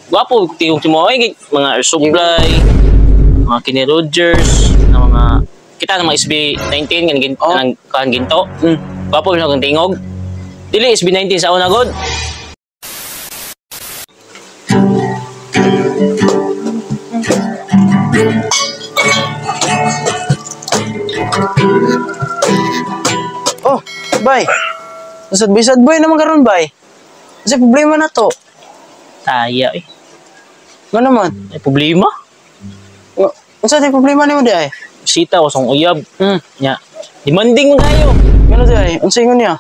Gwapo tingog si mo ay mga Air Supply, mga Kenny Rogers, na mga kita ng mga SB19 kan gin Oh. kanang kan ginto. Gwapo na kang tingog. Dili SB19 sa una god. Oh, bay. Sad boy, sad boy naman karon bay. Kasi problema na to. Taya eh. Nga naman. Ay problema. Unsa di problema nimo di ay? Sita ko sa uyab. Nya. Demanding mo kayo. Ngano di ay? Unsa ingon niya?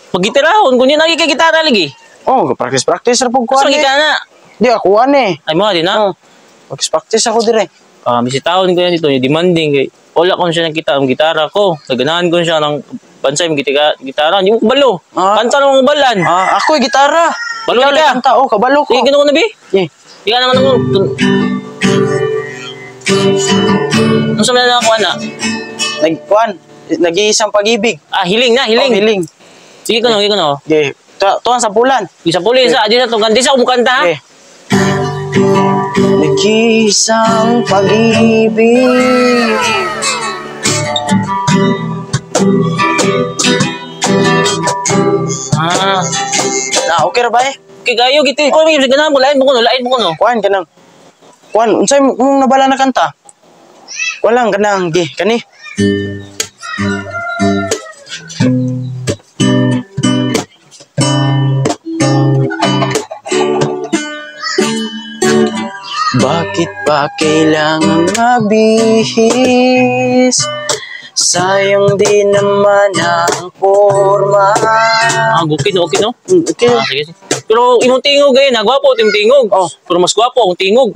Paggitarahon kun lagi kay gitara lagi. Oh, practice practice ra pug Kuan kuan. ka na. Di ako ani. Ay mo di na. Oh. Practice practice ako dire. Ah, bisitahon ko yan dito, yung demanding kay wala ko siya nakita ang gitara ko. Naganahan ko siya ng bansay ng gitara, hindi mo kabalo. Ah. Kanta naman balan. Ah, ako gitara. Balo Ikaw ka. lang kanta, oh, kabalo ko. Sige, ganun ko na bi. Eh, Ika naman ako. Ano sa mga nakakuha na? nagkuan, nag-iisang pag-ibig. Ah, hiling na, hiling. Oh, hiling. Sige ko no, sige ko no. Okay. Tuan sa pulan. Isa puli, isa, di na to, di sa kumukanta ha. Okay. Nag-iisang pag-ibig. Ah, Na, okay ra ba eh? kay kayo giti. Ko may ganahan mo, lain mo ko no, lain mo ko no. Kuan kanang. Kuan, unsay mong nabala na kanta? Walang kanang gi kani. Bakit ba kailangan magbihis? Sayang di naman ang forma. Ah, okay no, okay no. Okay. Ah, sige, sige. Pero imong tingog gay na gwapo imong tingog. Oh. Pero mas gwapo ang tingog.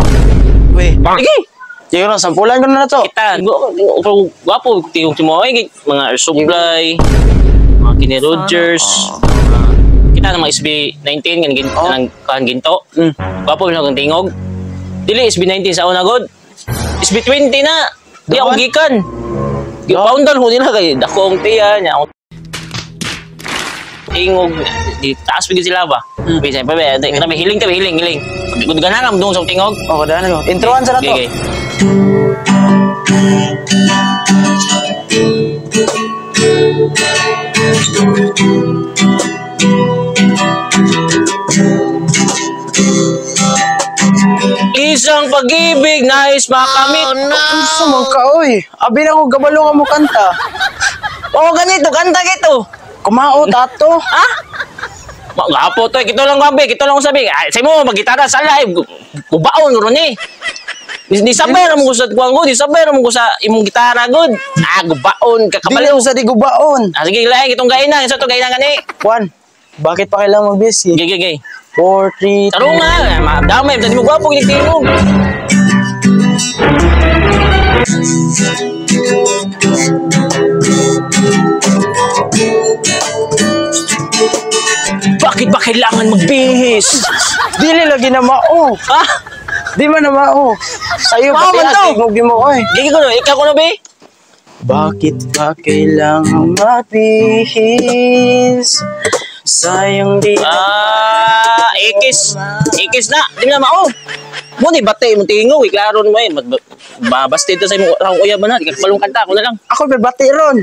Weh, Sige. sige lang, sampulan ko na na to. Kita, pero gwapo tingog si mo ay mga Air Supply, mga Kenny Rogers, mga kita ng mga SB19 kan gin Oh. kanang kan ginto. Gwapo na kang tingog. Dili SB19 sa una god. SB20 na. Di ako Dawan? gikan. Gipaundal ko nila kay dako ang tiya nya. Akong tingog di taas pigi sila ba. Bisan pa ba, grabe hiling ta hiling hiling. Pag ganahan ka dung sa tingog. Oh, kadaan ko. Introan sa na to. Okay, okay. Isang pag-ibig nais makamit. Oh, no. Unsa man ka oy? Abi na ko gabalo nga mo kanta. Oh, ganito, kanta gito. Kumao tato. Ha? Gapo to, kito lang gabi, kito lang sabi. Ay, say mo magitara sa live. Kubaon ron eh. Di sabay ra mo ko sa kuwan ko, di sabay ra mo ko sa imong gitara gud. Ah, gubaon Dili kakabalo. sa di gubaon. Ah, sige, lahi kitong gaina, sa to gaina gani. Juan, bakit pa kailangan magbisi? Sige, sige, sige. 4, 3, 2. Tarong nga, damay, dali mo gwapo gid tingog. Bakit ba kailangan magbihis? Dili lagi na mao. Ha? Di man na mao. Sayo Mao pati man to. tingog mo oy. Gigi ko no, ikaw ko no, be. Bakit ba kailangan magbihis? Sayang di Ah, ikis. Ikis na. Di na mao. Mo ni bate mo tingog, iklaro mo eh. Babasti ito sa imong akong uyab na, di ka balong kanta ko na lang. Ako may bati ron.